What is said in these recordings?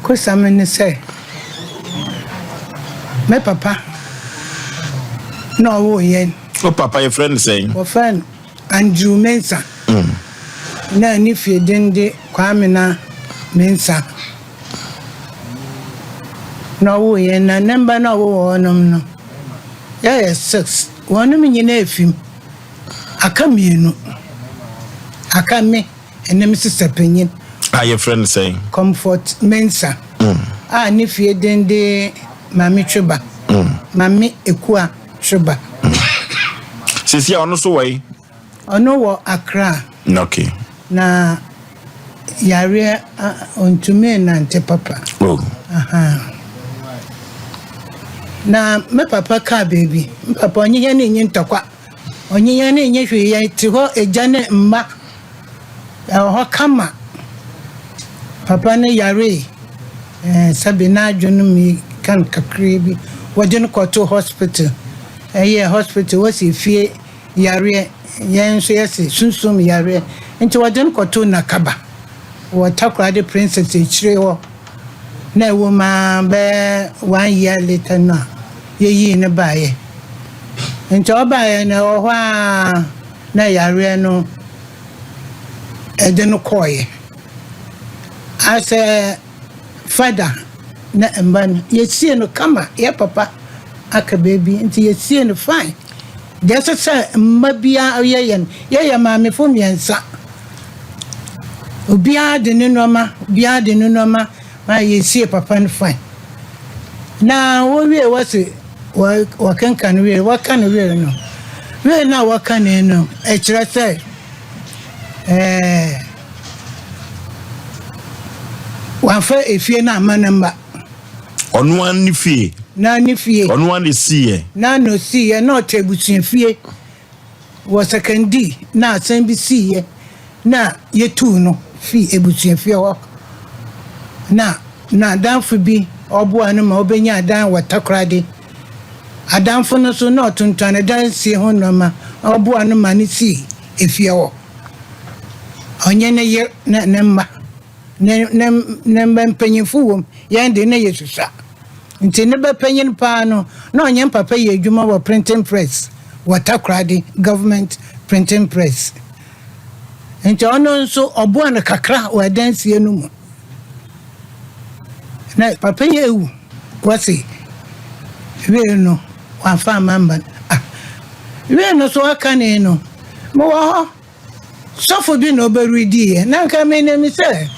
Abakɔsɛm ne sɛ, me papa na ɔwoo yɛn. Wo papa yɛfrɛ no sɛn? Wɔfrɛ no Andrew Mensah. Na ne fie din de Kwamena Mensah. Na ɔwoo yɛn na ne mba no a ɔwowɔ hɔnom no, yɛyɛ six. Wɔnom nyinaa efi mu. Aka mmienu. Aka me ne me sista panyin. A yɛfrɛ no sɛn? Comfort Mensah. A ne fie din de Maame Tweba. Maame Ekua Tweba. Sisi a ɔno nso wɔ yi? Ɔno wɔ Accra. Okay. Na yareɛ ɔntumi nnante papa. Oh. Aha. Na me papa kaa baabi. Me papa ɔnye yɛn nyi ntɔkwa. Ɔnye yɛn nnyɛ hwee. Yɛte hɔ agya ne mma. Ɛwɔ hɔ kama. Papa no yaree. Ɛɛ sɛbe n'adwene mu yi ka no kakraa bi. Wɔde no kɔtoo hospital. Ɛyɛ hospital wɔsi fie yareɛ. Yɛn nso yɛse sunsum yareɛ. Nti wɔde no kɔtoo Nakaba wɔ Takoradi Princess akyire hɔ. Na ɛwɔ mu ara bɛyɛ one year later no a yɛyii no baeɛ. Nti ɔbaeɛ no ɛwɔ hɔ ara na yareɛ no ɛde no kɔeɛ. Asɛ fada na mba no yɛsie no kama, yɛ papa aka baabi nti yɛsie no fine. Deɛ ɛsɛ sɛ mma biara yɛyɛ no, yɛyɛ maamefo mmiɛnsa. Obiara de ne nneɛma, obiara de ne nneɛma ma yɛsie papa no fine. Na wɔwie wɔse wɔkenkan wie, wɔka no wie no, wie no a wɔka no no, ɛkyerɛ sɛ ɛɛ wɔamfa efie no amma ne mma. Ɔno ara ne fie. Na ne fie. Ɔno ara na esiiɛ. Na na osiiɛ na ɔte abusua fie wɔ Sekandi na asɛm bi siiɛ na yɛtuu no fii abusua fie hɔ. Na n'adamfo bi ɔboaa no ma ɔbɛnyaa dan wɔ Takoradi. Adamfo no nso na ɔtontɔn adansie ho nneɛma, ɔboaa no ma no sii efie hɔ. Ɔnye ne yer na ne mma. Ne ne ne mba mpanyimfo wɔ mu, hɛn de nna yesusua. Ntsi ne ba panyin paa no, nna ɔnye me papa yɛ edwuma wɔ printing press wɔ Takoradi, Government Printing Press. Ntsi ɔno so ɔboaa no kakra wɔ adansie no mu. Na papa yi ewu, wɔse wee no ɔammfa amma mba no. Ah, wee no so ɔkanee no, mowɔ hɔ. Sɔfo bi na ɔbɛrediiɛ. Na anka menim sɛ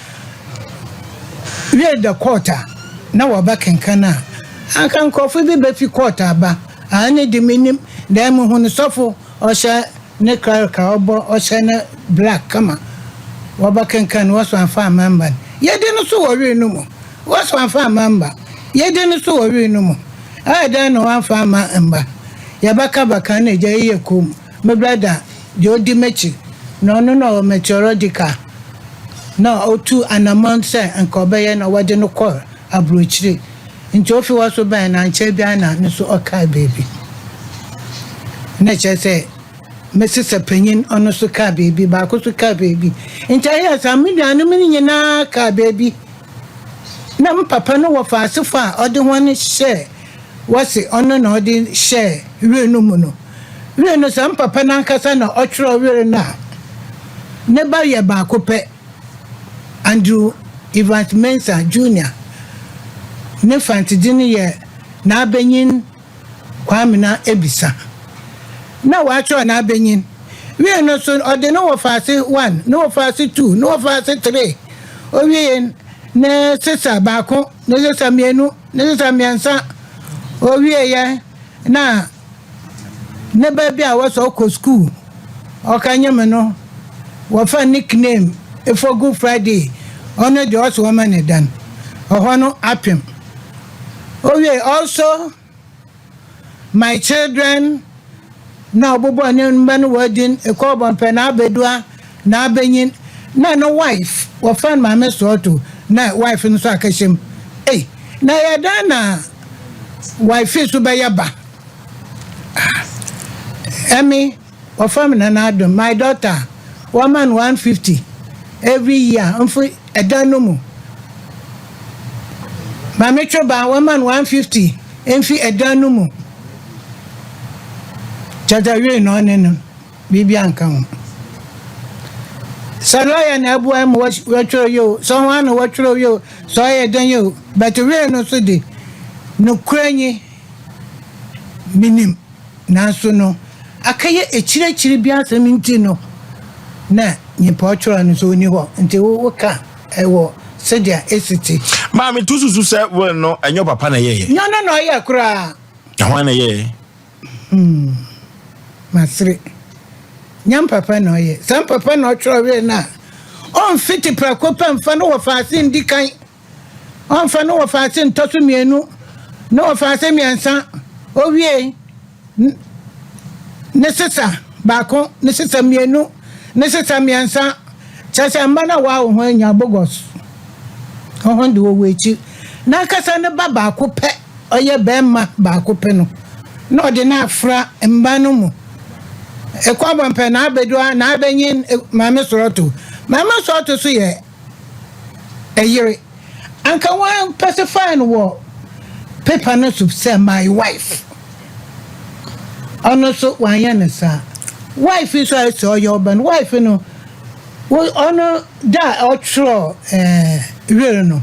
wie da court a na wɔbɛkenkan a, anka nkurɔfo bi bɛfi court aba. Ɛno de menim. Na mehunu sɔfo ɔhyɛ ne clerical ɔbɔ ɔhyɛ ne black kama. Wɔbɛkenkan no wɔso amfa amma mma no. Yɛdi no so wɔ were no mu. Wɔso amfa amma mma. Yɛdi no so wɔ were no mu. Ɛyɛ dɛn na wɔamfa amma mma? Yɛbɛka bɛka na agya yi yɛ komm. Me brɛda, deɛ ɔdi m'akyi, na ɔno na ɔwɔ meteorological, na ɔtu anamɔn sɛ nka ɔbɛyɛ na wɔde no kɔɔ aburokyire. Nti ofi hɔ so bae no, ankyɛ biara na ne so ɔkaa baabi. Na kyerɛ sɛ me sesa panyin ɔno nso kaa baabi, baako nso kaa baabi. Nti ɛyɛɛ saa, me nuanom no nyinaa kaa baabi. Na me papa no wɔfa asefo a ɔde wɔn hyɛɛ wɔse ɔno na ɔde hyɛɛ were no mu no. Were no, sɛ me papa no ankasa na ɔtwerɛɛ were no a, ne ba yɛ baako pɛ, Andrew Evans Mensah Junior. Ne fantedin yɛ N'abanyin Kwamina Ebisa. Na wɔatwerɛ N'abanyin. Were no so, ɔde ne wɔfaase one, ne wɔfaase two, ne wɔfaase three. Ɔwiee ne sesa baako, ne sesa mmienu, ne sesa mmiɛnsa. Ɔwieeɛ na ne ba bi a wɔsɛ ɔkɔ skuul ɔka nye me no wɔfa nickname Efogu Friday ɔno deɛ ɔsɛ wɔma ne dan ɔhɔ no apem owie also my children na ɔbobɔ ne mba no wɔ din ekɔ ɔbɔmpɛ na abedua na abenyin na no wife wɔfa no maame sɔɔto na wife no nso akɛhyɛ mu ei na yɛ dan na wife so bɛyɛ ba. Ɛmi wɔfa me nana adom my daughter wɔma no 150 every year mfo ɛdan no mu. Maame Twobaa wɔma no 150 mfi ɛdan no mu. Kyerɛ sɛ wee na ɔne no biribi anka ho. Sɛ lɔya na ɛboa ma wɔtwerɛ yi o, sɛ hwan na wɔtwerɛ yi o, sɛ ɔyɛ dɛn yi o, but wee no so de, nokorɛ nye menim. Nanso no, akɛyɛ akyiriakyiri bi asɛm nti no, na nyimpa ɔtwerɛ no nso ɔnni hɔ. Nti woka ɛwɔ sɛdeɛ ɛsi te. Maame, tu susu sɛ will no ɛnyɛ ɔpapa na ɛyɛeɛ? Nyɛ ɔno na ɔyɛɛ koraa. Na hwan na ɛyɛeɛ? Hmm, masere. Nyɛ mpapa na ɔyɛ. Sɛ mpapa na ɔtwerɛ will no a, ɔmfiti prɛko pɛ mfa no wɔ faase ndi kan. Ɔmfa no wɔ faase ntɔ so mmienu, ne wɔ faase mmiɛnsa. Owie ne sesa baako, ne sesa mmienu, ne sesa mmiɛnsa. Kyerɛ sɛ mma no a wɔawo ho anya bogus. Ɔho de wɔwɔ akyi. N'ankasa ne ba baako pɛ, ɔyɛ bɛrima baako pɛ no, na ɔde no afra mma no mu. Ɛkɔ abɔmpɛ na abɛdu na abɛnyin Maame Sorɔto. Maame Sorɔto so yɛ ɛyere. Anka wɔn specify no wɔ paper no so sɛ my wife. Ɔno nso wanyɛ no saa. Wife nso a ɛsɛ ɔyɛ ɔba no, wife no, ɔno da a ɔtwerɛ ɛɛ were no,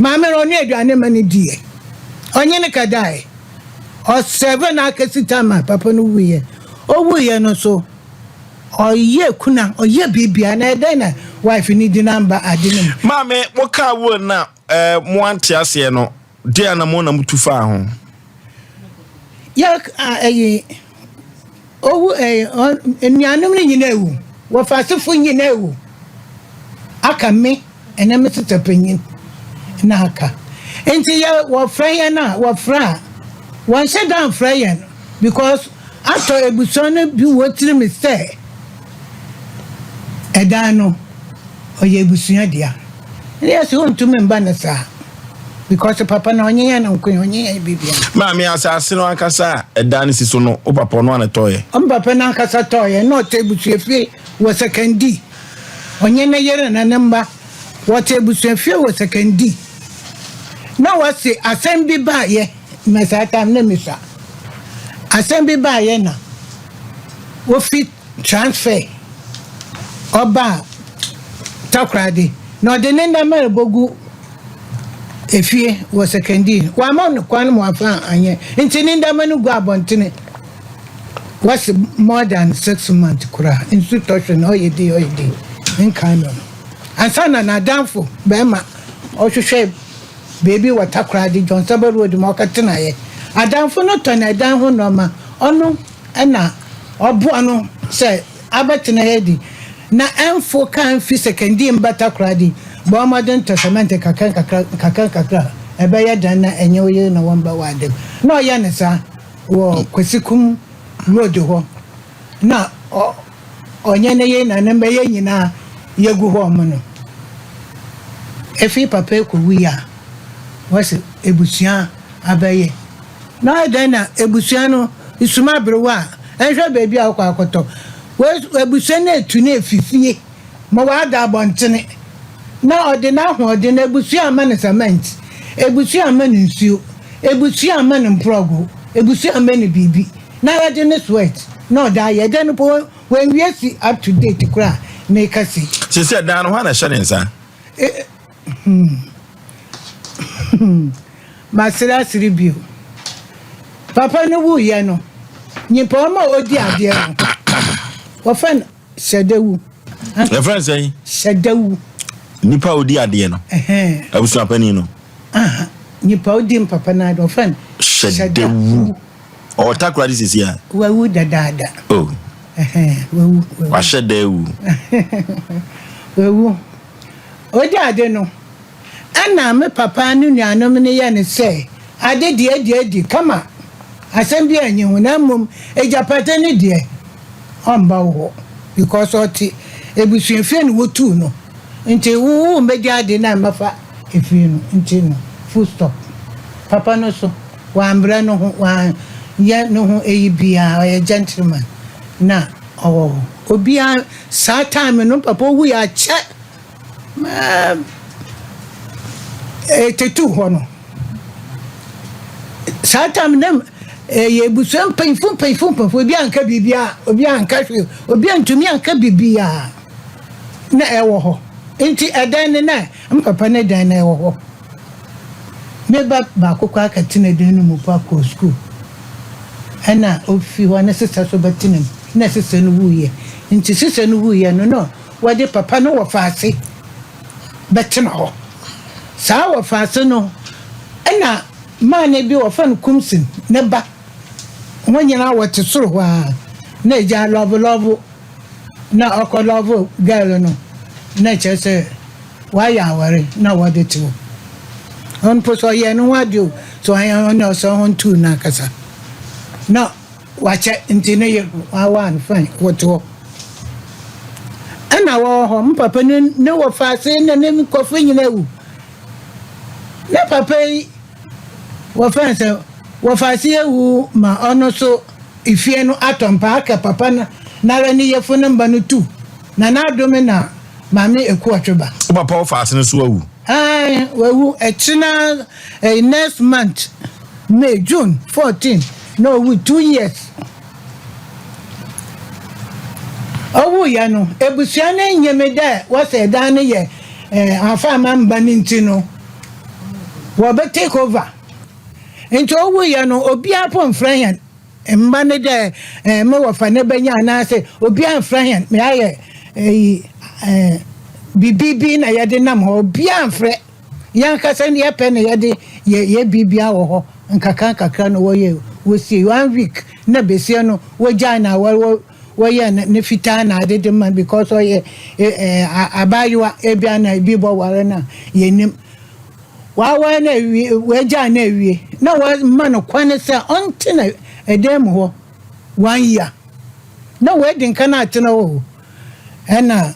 maame no ɔne aduane ma no diiɛ. Ɔnye no kɛdae. Ɔsɛve no akɛsi time a papa no wuiɛ. Ɔwuiɛ no nso, Ɔyɛ kuna, ɔyɛ biribiara, na ɛdɛn na wife no di n'amba ade no mu? Maame, mo kaa will no a eh, mo ante aseɛ no, deɛn anammɔn na mo tu faa ho? Yɛ a ɛyi, owu ɛyi, nnuanom no nyinaa ewu, wɔfasefo nyinaa ewu, aka me. Ɛnɛ me sista panyin na aka. Nti yɛ wɔfrɛ yɛn a wɔfrɛ a wɔnhyɛ da mfrɛ yɛn because atɔ ebusua no bi wɔ tirim sɛ ɛdan no ɔyɛ ebusua dea. Ne yɛ sɛ ontumi mba no saa because papa no ɔnye yɛn nko ɔnye yɛn biribiara. Maame asase no ankasa a ɛdan no si so no wo papa ɔno ana tɔɔyɛ? Ɔmo papa no ankasa tɔɔyɛ na ɔtɔ ebusuafie wɔ Sekandi. Ɔnye ne yer na ne mba wɔtse ebusuafie wɔ Sekondi. Na wɔse asɛm bi baayɛ ma saa time na misua. Asɛm bi baayɛ na wofi transfer ɔbaa Takoradi na ɔde ne ndzɛmba rebogu efie wɔ Sekondi. Wɔamma no kwan ma ɔammfa annyɛ ntsi ne ndzɛmba no gu abɔntsen. Wɔse more than 6 months koraa nsu tɔ hwɛ no ɔyɛ dei ɔyɛ dei nkae no no ansa na n'adamfo bɛrima ɔhwehwɛ beebi wɔ Takoradi John Saba Road ma ɔkɔtenaeɛ. Adamfo no tɔ n'ɛdan ho nneɛma, ɔno ɛna ɔboa no sɛ abɛtena ha di na ɛmfo kaa mfi Sekandi mba Takoradi. Bɔ mmɔden tɔ cement kakra nkakra nkakra nkakra a ɛbɛyɛ dan na ɛnyɛ wo yere na wɔmba w'adam na ɔyɛ ne saa wɔ Kwasikum Road hɔ na ɔnyɛ ne yere na ne mma yɛn nyinaa yɛgu hɔ ɔmo no. Efi papa ekowui a wɔse ebusua abɛyɛ na ɔyɛ dɛn na ebusua no suma aberewa a ɛnhwɛ baabi a ɔkɔ akɔtɔ. Ebusua no etu no efi fie ma ɔada abɔntene na ɔde n'ahoɔden, ebusua ama no cement, ebusua ama no nsuo, ebusua ama no mprɔgo, ebusua ama no biribi na yɛde ne sweat na ɔde ayɛ dɛn no po wɔnwie si up to date koraa meka si. Sisi ɛdan no hɔ na ɛhyɛ ne nsa. Masere asere bio. Papa no wuyɛ no, nyimpa ɔma odi adeɛ no, wɔfrɛ no Hyɛdawu. Yɛfrɛ no sɛn? Hyɛdawu. Nipa a odi adeɛ no. Abusuapanin no. Nipa a odi mpapa no adeɛ wɔfrɛ no Hyɛdawu. Ɔwɔ Takoradi sisi a. Wawu dadaada. Oh. Wawu. Wahyɛ da awu. Wawu. Odi ade no, ɛna me papa ne nuanom no yɛ no sɛ ade deɛ adi adi kama, asɛm bi anyi ho, na mmom agyapade no deɛ ɔmba wo hɔ because ɔte ebusuafie na wotuu no nti wo wo mbɛdi ade na mmɛfa efie no nti no full stop. Papa no so wambrɛ no ho, wanyɛ ne ho eyi biara, ɔyɛ gentleman na ɔwɔ hɔ. Obiara saa time no papa owui akyɛ. 82 hɔ no. Saa tam na ɛyɛ ebusua mpanyinfo mpanyinfo mpanyinfo obi anka biribiara, obi anka hwee, obi antumi anka biribiara na ɛwɔ hɔ. Nti ɛdan no na mpapa ne dan na ɛwɔ hɔ. Me ba baako koraa kɛtena dan no mu pa kɔɔ sukuu. Ɛna ofi hɔ ne sesa so bɛtena mu na sesa no wuiɛ. Nti sesa no wuiɛ no na wɔde papa no wɔfaase bɛtena hɔ. Saa wɔfaase no ɛna maane bi wɔfa no Kumsin ne ba. Wɔn nyinaa wɔte soro hɔ a na agya lɔvo lɔvo na ɔkɔ lɔvo girl no na kyerɛ sɛ wayɛ aware na wɔde te hɔ. Ɔno mpo sɛ ɔyɛ ne ho ade o, sɛ ɔyɛ ɔne ɔsɛ ho ntuu n'ankasa. Na wakyɛ nti ne yere wawa no fine wɔte hɔ. Ɛna wɔwɔ hɔ, me papa ne ne wɔfaase ne ne nkurɔfoɔ nyinaa awu. Ne papa yi wɔfɛn sɛ wɔfaase awu ma ɔno so efie no atɔ mpa aka papa no n'ara ne yɛfo ne mba no tu. Na n'adome na maame Ekuotwe ba. Wo papa wɔfaase no so awu? Ae, wawu. Ɛkyena eh, next month, May, June 14 na owu 2 years. Owuiɛ no, ebusua no nye me dɛ wɔsɛ dan no yɛ eh, amfa ama mba no nti no, wɔbɛ take over. Nti owuiɛ no, obiara po mfrɛ hɛn mba no dɛ eh, me wɔfa ne bɛnya anaasɛ obiara mfrɛ hɛn meayɛ eyi eh, biribi bi na yɛde nam hɔ, obiara mfrɛ. Yɛn ankasa yɛpɛ na yɛde yɛ yɛ biribia wɔ hɔ nkakra nkakra na wɔyɛ wɔsie one week na besia no wɔgyae na wɔ wɔyɛ ne ne fitaa na ade de ma because ɔyɛ ɛ abaayewa ebia na ebi bɔ ware na yɛnim waware na ewie wɔagyae na ewie na wɔma no kwan sɛ ɔntena ɛdan mu hɔ one year na wɔadi nka na atena hɔ o ɛna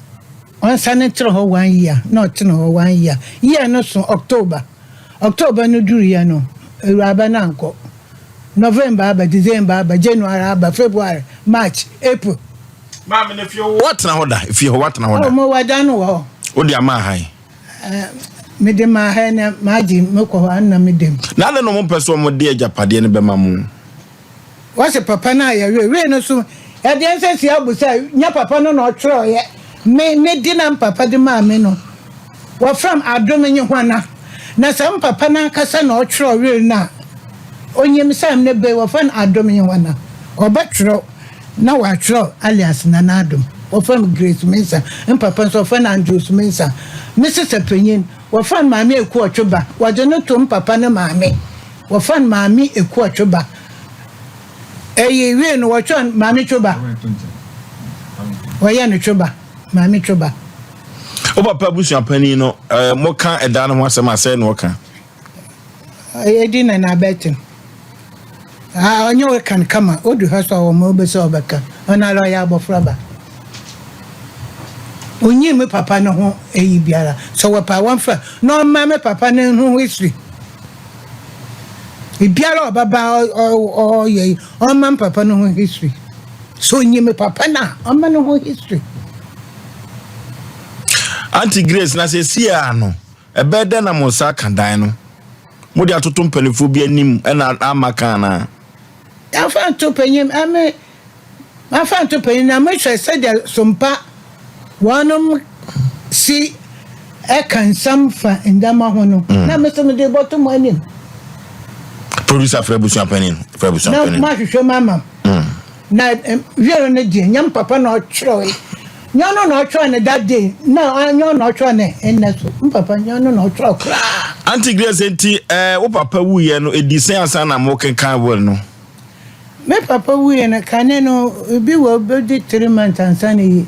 ɔnsane tena hɔ one year na ɔtena hɔ one year year no so October, October no duruyɛ no, awuraba no ankɔ. November aba, December aba, January aba, February, March, April. Maame no fie watena hɔ da, fie hɔ watena hɔ da? Ɔ mo wada no wɔ hɔ. Wode ama ahan? Mede ma ha na magye mekɔ hɔ ana medam. Na ade na ɔmo mpɛ sɛ ɔmo de agyapadeɛ no bɛma mo? Wɔsɛ papa no ayɛ wee wee no so ɛdeɛ nsɛ si abu sɛ nyɛ papa no na ɔtwerɛeɛ. Me me di na mpapa de maa me no, wɔfrɛ m Adom nye hwana? Na sɛ mpapa no ankasa na ɔtwerɛ wee no a, onyim sɛ ne bɛ wɔfrɛ no Adom nye hwana? Ɔbɛtwerɛ na wɔatwerɛ alias Nana Adom. Wɔfrɛ m Grace Mensah, mpapa nso wɔfrɛ no Andrews Mensah. Me sesa panyin, wɔfrɛ no Maame Ekuotweba, wɔde no to mpapa ne maame. Wɔfrɛ no Maame Ekuotweba. Ɛyi wie no wɔtwerɛ no Maame Twoba. Wɔyɛ no Twoba, Maame Twoba. Wo papa abusua panin no, ɛɛ moka ɛda no ho asɛm a sɛn na ɔka? Ɛdi na n'abɛtem. Ah, ɔnyɛ wo kan kama, odu ha so a wɔn obesi ɔbɛka. Ɔno ara ɔyɛ abɔfra ba. Onyi me papa no ho eyi biara. Sɛ wɔpɛ a wɔmfrɛ na ɔmma me papa no ho history. Biara ɔbɛba ɔyɛ yi, ɔmma me papa no ho history. So onyi me papa no a, ɔmma no ho history. Auntie Grace, na sɛsi a no, ɛbɛyɛ dɛn na mo nsa aka dan no? Mode atoto mpanimfoɔ bi anim ɛna ama ka anaa? Yɛmfa nto panyin, ɛme mafa nto panyin na mehwɛ sɛdeɛ sompa wɔnom si ɛka nsɛm fa ndɛma ho no na me so mede bɔto mo anim. Producer, frɛ abusua panin, frɛ abusua na panin. Mahwehwɛ mu ama m na wiere no deɛ nyɛ papa na ɔtwerɛe, nyɛ ɔno na ɔtwerɛ no that day, na nyɛ ɔno na ɔtwerɛ no ɛnnɛ so. Mpapa nyɛ ɔno na ɔtwerɛ koraa. Auntie Grace, nti wo papa wuyɛ no, ɛdi sɛn ansa na mo kenkan will no? Me papa wuiɛ no, kane no ebi wɔ bɛdi 3 months ansa na yi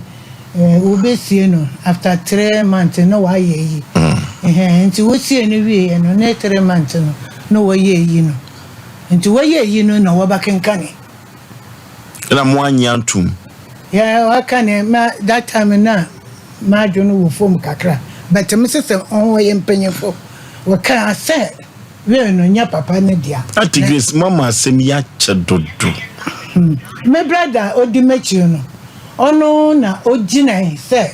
wobɛsie no. After 3 months na wayɛ yi. Ɛhɛn, nti wosie no wieɛ no ne 3 months no na wɔyɛ yi no, nti wɔyɛ yi no na wɔbɛkenkane. Ɛna mo anye antom? Yɛ waka ne ma that time na m'adwene wɔ fam kakra, but me sɛ ɔho yɛ mpanyinfo wɔka sɛ wei no nyɛ papa ne dea. Auntie Grace, mama asɛm yi akyɛ dodo. Me brother a odi m'akyiri no, ɔno na ogyinae sɛ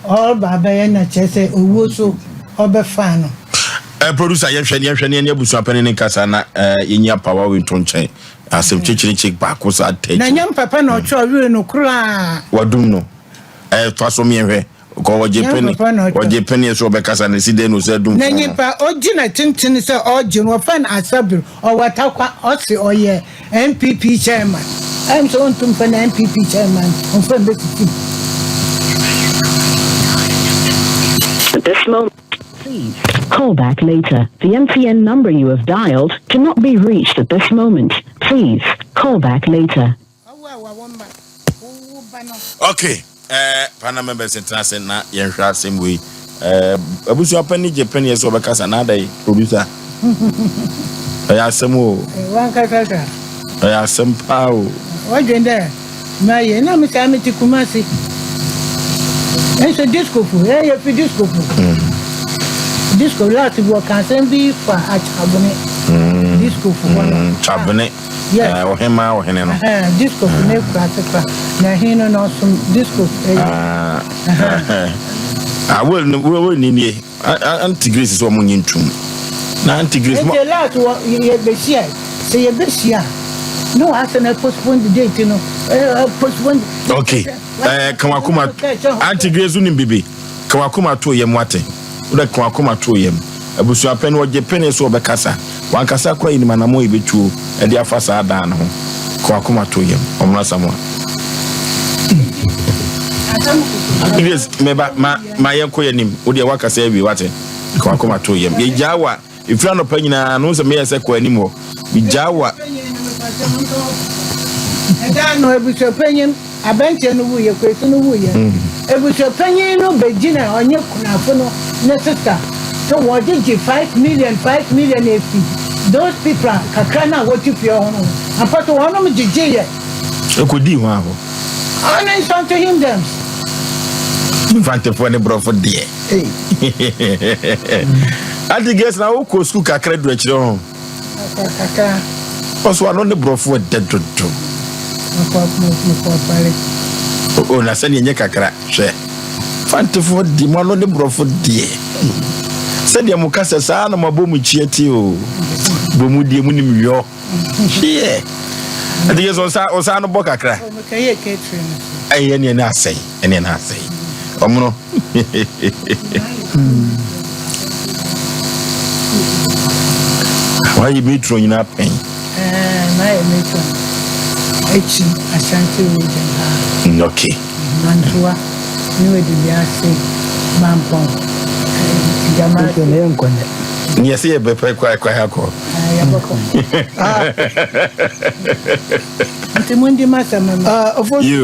ɔreba abɛyɛ na kyerɛ sɛ owuo so ɔbɛfa no. Producer, yɛhwɛ ne yɛhwɛ ne yɛne abusuapɛne ne nkasa na yɛnyi apawa wei nto nkyɛn. Asɛm kyekyerekye baako saa tɛ. Na nyɛ papa na ɔtwerɛ were no koraa. Wadum no. Fa so miɛhwɛ. Kɔ wɔgye pene. Wɔgye pene so ɔbɛkasa ne si dɛn no sɛ dum. Na nyimpa ogyina tenten sɛ ɔgye no wɔfrɛ no Asabere ɔwɔ Tarkwa ɔse ɔyɛ NPP chairman. Ɛyɛ me sɛ ɔntum mfa no NPP chairman ɔmfa mbɛsisi mu. At this moment, please call back later. The MTN number you have dialed cannot be reached at this moment. Please call back later. Ɔwo a wawo mma, wo wo ba no. Ok, eh, panel members ntena ase na yɛnhwɛ asɛm wei. Eh, abusua panyin gye panyin sɛ ɔbɛkasa na adɛn producer. Ɛyɛ asɛm o. Wankasa sa. Ɛyɛ asɛm paa o. Wadwen dɛ mayɛ na me saa mete Kumasi. Nso disco fo, yɛ yɛ fi disco fo. Disco last bi wɔka asɛm bi fa akyabone. Disco fo hɔ no. Kyabene. Yes. Ɔhemaa ɔhene no. Disco fo ne kura ase kura. Na ɛhe no na ɔsom disco. Ah, well, no, well, ni nie. Auntie Grace sɛ ɔmo nye ntum. Na Auntie Grace mo. Nti last wɔ yɛ bɛhyia sɛ yɛ bɛhyia na wɔasɛ na postpone the date no postpone. Okay. Ka wakoma Auntie Grace wonim bibi. Ka wakoma to yam wate. Wode ka wakoma to yam. Abusuapɛn wɔgye pene so wɔbɛkasa. Wankasa koraa yɛnim anammɔn a yɛbɛtuo de afa saa dan no ho. Ka wakoma to yam. Ɔmmra Samoa. Yes, meba ma ma yɛnkɔ yɛnim. Wo deɛ wakasa awie wate. Ka wakoma to yam. Yɛgyaa wa ɛfiri anɔpa nyinaa no sɛ meyɛ sɛ kɔ anim hɔ. Megyaa wa. Ɛda no abusuapanyin Aberanteɛ no wuiɛ, Kwesi no wuiɛ. Abusuapanyin no bɛgyina ɔnye kunafo no ne sista so wɔgye gye 5 million 5 million efi those people a kakra no a wɔte fie hɔ no ho. Ampa so wɔnom gyegyeeɛ. Ɛkɔdii hwan hɔ? Ɔno nso unto him them. Mfantefoɔ ne borɔfo deɛ. Auntie Grace na wokɔ sukuu kakra du akyire ho. Kakra. Ɔso ano ne borɔfo ɛdɛ dodo. Mekɔ pale. O na sɛdeɛ nyɛ kakra hwɛ. Fantefoɔ di mo ano ne borɔfo deɛ. Sɛdeɛ mo kasa saa na mo abɔ mo kyia ti o. Bɔ mu deɛ mo nim yɔ. Hyeɛ. Auntie Grace ɔsa ɔsa no bɔ kakra. Mekɛyɛ catering no so. Ɛyɛ ɛneɛ na asɛe ɛneɛ na asɛe. Ɔmono. Wayɛ metro nyinaa pɛn. Mayɛ metro akyi Ashanti Region ha. Okay. Mantoa ne Wadidi ase Mampɔn. Gyama. Ne yɛ nkɔnɛ. Ne yɛsɛ yɛ bɛpɛ kwae kwae akɔ. Yɛbɛkɔ. Nti mo ndi ma sɛm ma. Ɔfo. You.